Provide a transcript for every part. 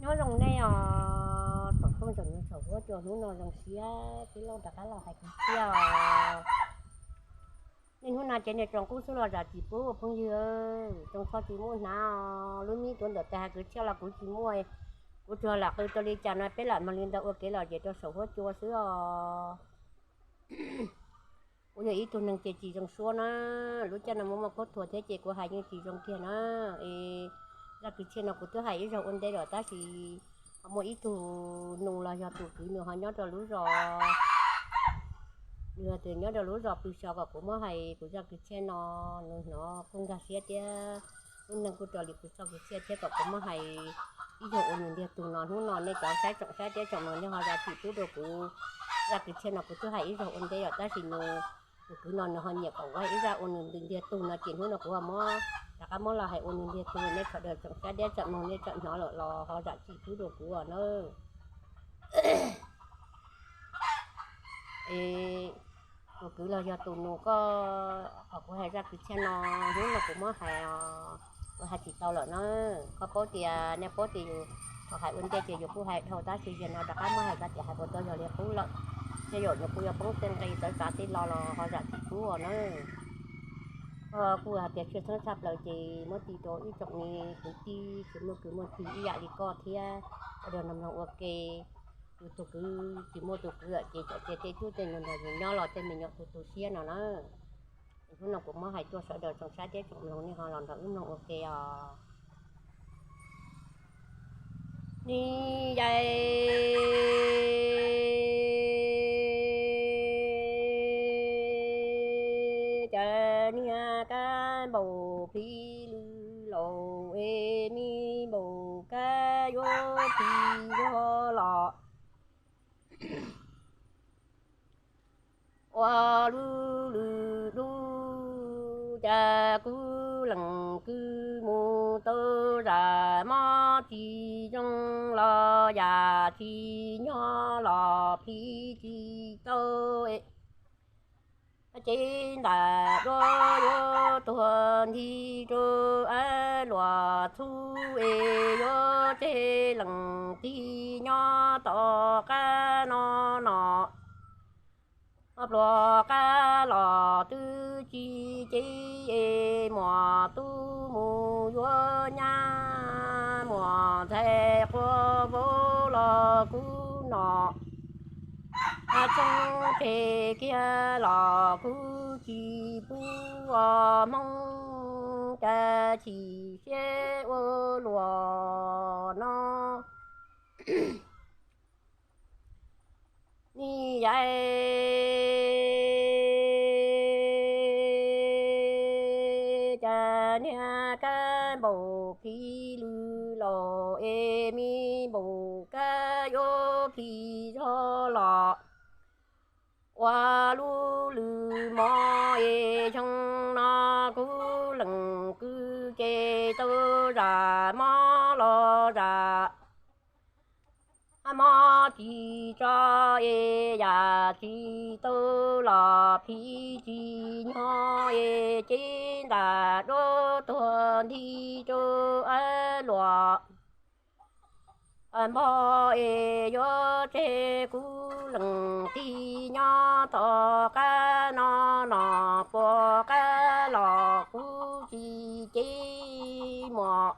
Nyob zoo nej os, tsoom phooj ywg saum huab cua, hnub no zoo siab tib loj rov qab los hais kwv txhiaj os. Nej hnub no ces nej tsoom kuj xub los zam txim pub ua phooj ywg, tsoom txhob tsis muaj hnav os. Lub nib tuav ntawm tes hais kwv txhiaj los kuv tsis muaj, kuv tsuas lam qw rau li cas no peb lam mloog li ntawd ua kev lom zem rau saum huab cua xwb os. Kuv yog ib tug neeg ces tsis zoo suab na, lub caij no muaj muaj khaub thuas thiab ces kuv hais yeej tsis zoo kiag na. Es zaj kwv txhiaj no kuv twb hais ib zaug ua ntej lawm tab sis ho muaj ib tug nus los yog tus kwv nws ho nyob rau lub zos, nws ho tias nyob rau lub zos pw xyos kom kuv muab hais kuv zaj kwv txhiaj no, nws hnov kuj nkag siab thiab, lub neej kuj raws li kuv txoj kwv txhiaj thiab kom kuv muab hais ib zaug ua nws ntiag tug no. Hnub no nej cov saib tsoom saib thiab tsoom mloog nej ho zam txim pub rau kuv, zaj kwv txhiaj no kuv twb hais ib zaug ua ntej lawm tab sis nws, tus kwv no nws ho nyiam kom kuv hais ib zaj ua nws ntiag tug no ces hnub no kuv ho muab rov qab muab los hais ua nws ntiag tug. Nej sawv daws tsoom saib thiab tsoom mloog nej tsoom hnov lawm los ho zam txim pub rau kuv os na. Es tus kwv los yog tus nus koj kom kuv hais zaj kwv txhiaj no, hnub no kuv muab hais, kuv hais tsis tau lawm na. Koj paub tias, nej paub tias yus thaum hais ua ntej ces yus kuj hais dhau tab sis yog no rov qab muab hais koj tias hais puas tau yog li qub lawm. Tej zaum yus kuj yuav poob tej nqi txawv txav tej lo los ho zam txim pub os na. Koj kuj hais tias tshwj xeeb tshaj plaws ces muab ti rau ib tsoom me kwv tij tsis muaj kwv muaj tij ib yam li koj thiab, sawv daws mloog mloog ua ke. Yus tus kwv tsis muaj tus kwv lawm ces txawm tias tej tub tej nyuag nrog yus nyob los tej me nyuam tu tu siab no na. Hnub no kuv muab hais tuaj sawv daws tsoom saib thiab tsoom mloog nej ho los nrog wb mloog ua ke os. Ni yai cas niag kab npaum phij lwm laus es me npaum kab yuav phij zog los ua lub lwm dub cas kuv lees kwv mus tau zam mob tsis zoo los yam tsis nyob los phij tsis tau. Ces ntam duab yuav tuag nthi rau luam txhub es yuav tseg lees tig nyob tom qab no no. Pluas qab los twb tsis cev es muam tub mus yuav nyab, muam ntxhais quas vauv los kuv nom, txheeb tseg kiag los kuv tsis pub os. Hmoob cas chim siab ua luaj no. Ni yai cas niag kab npaum phij lwm laus es me npaum kab yuav phij zog los ua lub lwm mov es xyoo no kuv lees kwv ces tau zam mob los zam mob tsis tso es yam tsis tau los phij tsis nyob es ces ntam duab tuag nthi rau luam npog es yuav tseg kuv lees tig nyob tom qab no no. Puas qab los kuv tsis cev muam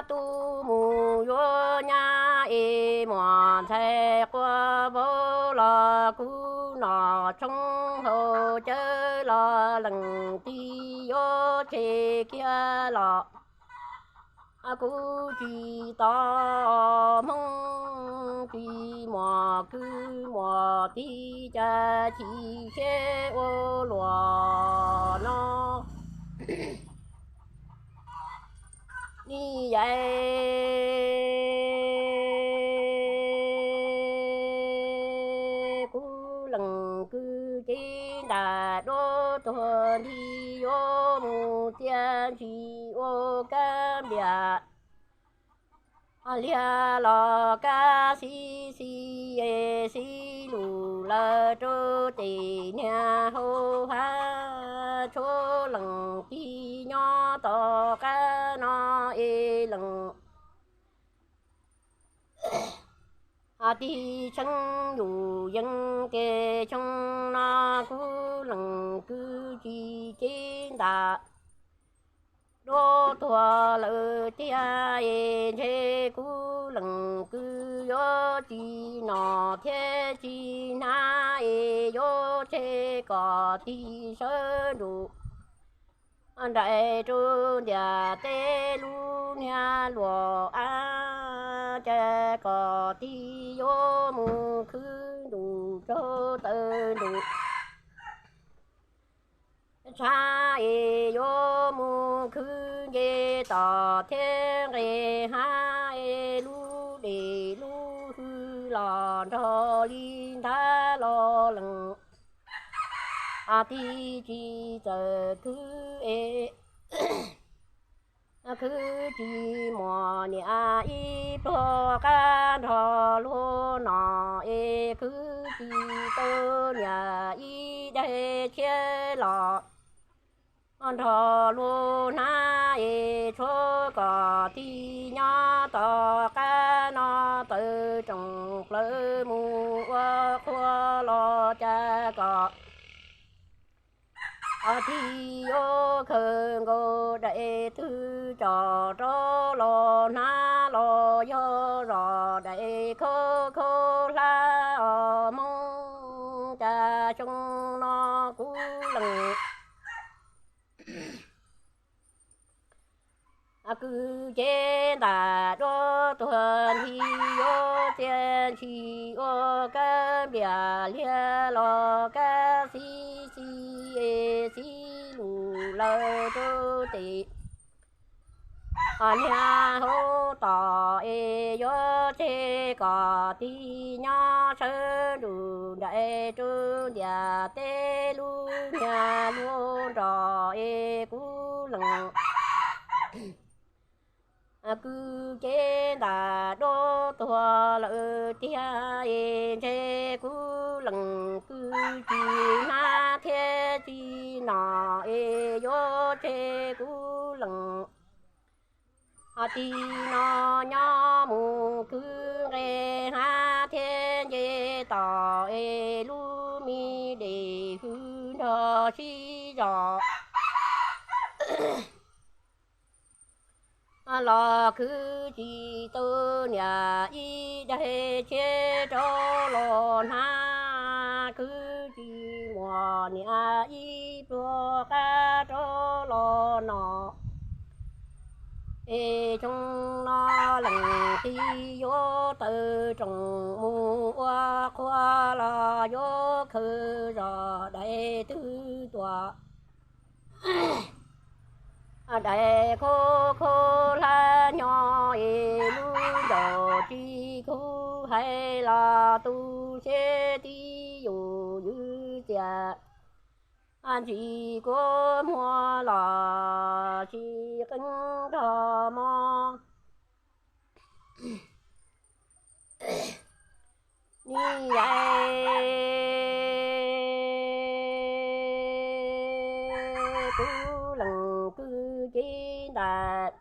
tub mus yuav nyab es muam ntxhais quas vauv los kuv nom, tshoob hau cawv los lees tig yuav tseg kiag los kuv tsis tau. Hmoob tsis muaj kwv muaj tij cas chim siab ua luaj no. Ni yai kuv lees kwv ces ntam duab tuag nthi yuav mus txiaj ntsim ua kab npias liag los kab xib xib es xib lus lawm rau ces niag hau hab tshuav lees tig nyob tom qab no es lees. Tig seeb yus yeej tias xyoo no kuv lees kwv tsis cev ntas duab tuag lawm tiag es ntshe kuv lees kwv yuav tsis nom thiab tsis hnab es yuav tseg kom tig sawv nrus nraim rau ntiaj teb lub niag luag av, cas kom tig yuav mus khwv ntuj tsaug taw ntuj tshab es yuav mus khwv nce toj thiab nqes hav es lub dej lub hwj los nrog li nthav los lees. Tig tsis txawm khwv es khwv tsis muaj niam ib pluag qab nrog luag nom es khwv tsis tau niam ib daim tshiab los nrog luag hnab es tshuav kom tig nyob tom qab no tawm rooj plawv mus ua qhua los cas kom tig yuav khawv nkaus daim twg tso rau los hnab los yog zos daim khaub khaub hlab os Hmoob, cas xyoo no kuv lees kwv cev ntas duab tuag nthi yuav txia ntshis ua kab nplias liag los kab xib xis es xib lus lawm rau tes niag hauv toj es yuav tseg kom tig nyob sawv nrus nraim rau ntiaj teb lub niag luag nrog es kuv lees kwv cev ntas duab tuag lawm tiag es ntshe kuv lees kwv tsis hnab thiab tsis nom es yuav tseg kuv lees tig no nyob mus khwv nqes hav thiab nce toj es lub me dej hwj nrog sib zog los khwv tsis tau niam ib daim tshiab rau los hnab, khwv tsis muaj niam ib pluag qab rau los nom. Es xyoo no lees tig yuav tawm rooj mus ua qhua los yuav khawv zos daim twg tuaj daim khaub khaub hlab nyob es lub ncaus tsis kub hais los tu siab tib yus ywj txias ntsis kua muag los tsis qeeb nrog mov. Ni yai kuv lees kwv cev ntas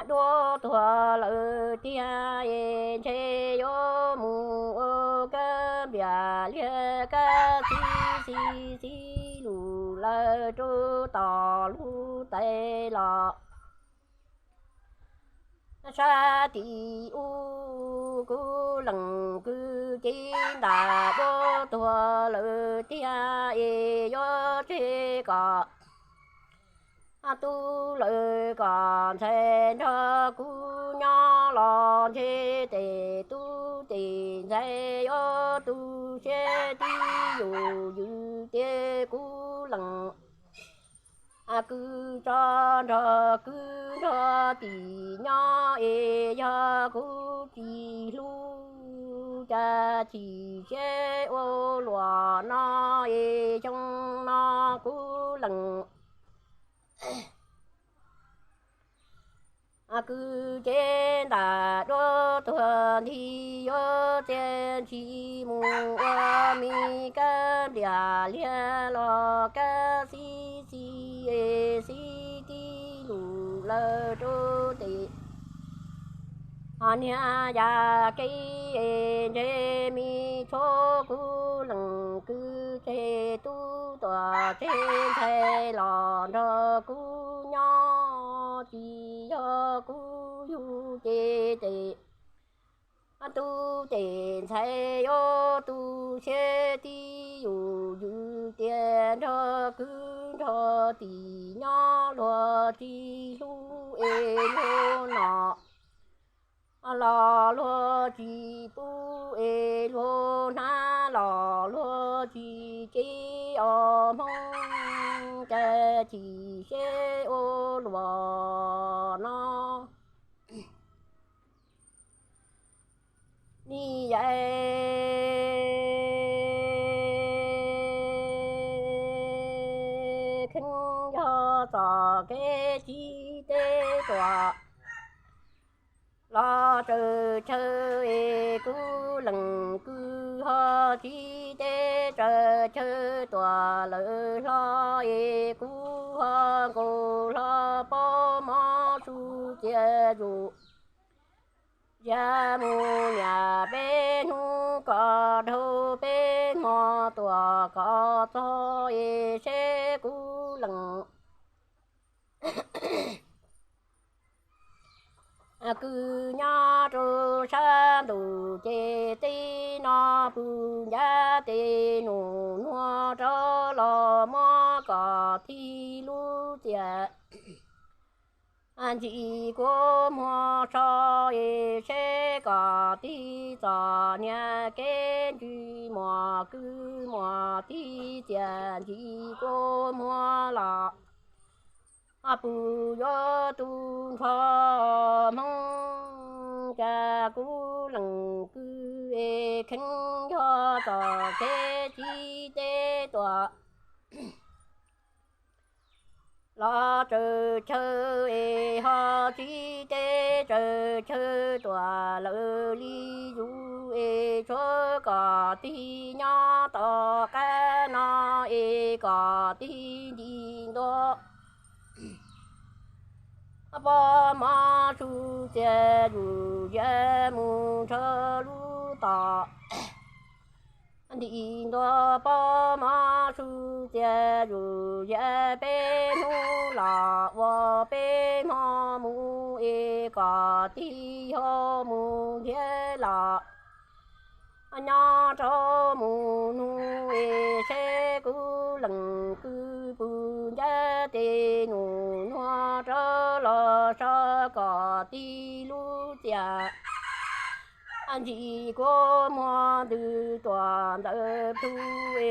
duab tuag lawm tiag es ntshe yuav mus ua kab nplias liag kab xib xib xib lus lawm rau tom lub tais los sab tim ub. Kuv lees kwv cev ntas duab tuag lawm tiag es yuav tseg kom tub lawv kom ntxhais nrog kuv nyob los ntshe tes tub tes ntxhais yuav tu siab tib yus ywj tias kuv lees kwv tso nrog kwv nrog tim nyob es yog kuv tsis hlub cas chim siab ua luaj no es xyoo no kuv lees kwv cev ntas duab tuag nthi yuav txia ntshis mus ua me kab nplias liag los kab xib xis xib tib lus lawm rau tes Ho niag yaj kev es ntsej me tshuab kuv leej kwv tseg tub tuam tseg ntxhais los nrog kuv nyob, tsis yog kuv yug ces tes tub ces ntxhais yuav tu siab tib yus ywm tias nrog kwv nrog tij nyob luag tsis hlub es luag nom los luag tsis pub es luag hnab los luag tsis cev os Hmoob, cas chim siab ua luaj no. Ni yam kheev yog txoj kev tsis teb tuam los tsaws chaw es kuv leej kwv ho tsis teb tsaws chaw tuam lawm hlo es kuv ho nkaus hlo pob mov su txias zus. Yam mus niam peb hnub kom dhau peb hmo tuam kom txog es seb kuv leej kwv nyob rau sab ntuj ces teb no pw ncab tes nus nuag rov los muab kom tij lub txias ntxim kua muag so es seb kom tij txom niag kev ntsws muam kwv muam tij txias ntxim kua muag los pw yuav tu nrho Hmoob, cas kuv leej kwv es kheev yog txoj kev tsis teb tuam los tsaws chaw es ho tsis teb tsaws chaw tuam lawm li zus es tshuav kom tij nyob tom qab no es kom tij nti ntua pob mov su txias zus yam mus nrho lub tom nti ntua pob mov su txias zus yam peb hnub los ua peb hmo mus es kom tij ho mus nrhiav los nyob rau mus nug es seb kuv leej kwv pw ncab tes nus nuag rov los so kom tij lub txias ntxim kua muag ntws tuam ntawm plhu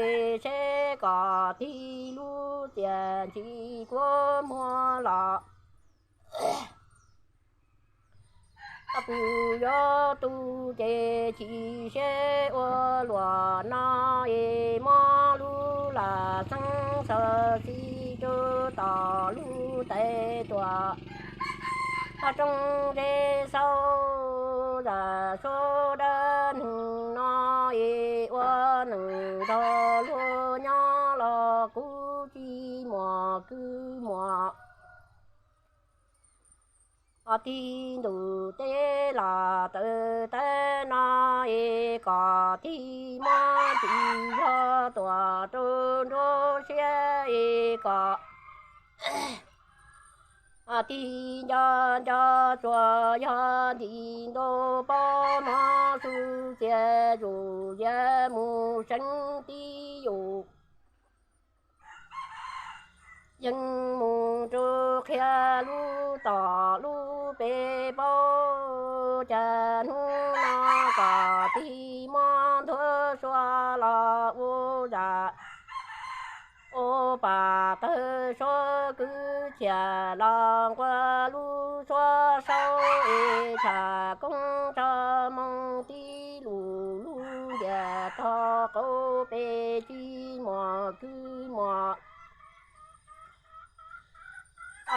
es seb kom tij lub txias ntxim kua muag los pw yuav tu ces chim siab ua luaj no es muab lub lam xeeb xaws xis rau tom lub tais tuam roob zeb xaub zam suab dab neeg no es ua neej nrog luag nyob los kuv tsis muaj kwv muaj os tij ntuj teb los tawv tawv no es kom tij muab tsis yog tuam rau nruab siab es kom tij nco nco tsuas yog ntim ntua pob mov su txias zus yam mus seev tib yus yeej mus rau qhia lub tom lub peb paub cas hnub no kom tij muab nthuav sua los ua zam ua pam tawg suab kwv txhiaj los nqua lub suab saub es tshaj koob rog moo tib lus lub ntiag tog qaum pes tsis muaj kwv muaj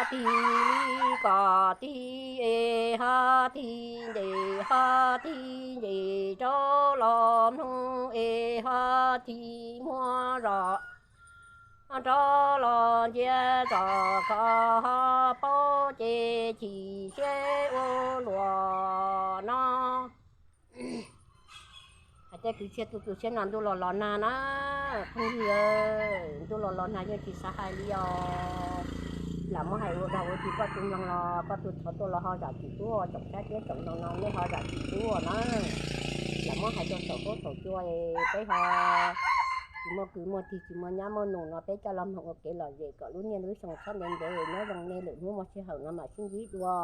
tij li kom tij es ho tij nce ho tij nce rov los mloog es ho tij muab zos rov los ncia zos kom ho paub ces chim siab ua luaj Tej kwv tij tu tu siab no ntuj los los nag na, phooj ywg, ntuj los los nag yeej tsis xav hais li os. Lam muab hais ua dog ua dig koj tus mloog los koj tus thov tuaj los ho zam txim tuaj, tsoom saib thiab tsoom mloog no nej ho zam txim tuaj na. Lam muab hais rau saum huab saum cua, peb ho tsis muaj kwv muaj tij tsis muaj nyab muaj nus no peb coj los mloog ua kev lom zem kom lub niaj lub xyoo txhob ntev ntev, nyob zoo nej lwm hnub muaj sij hawm no mam sib ntsib dua.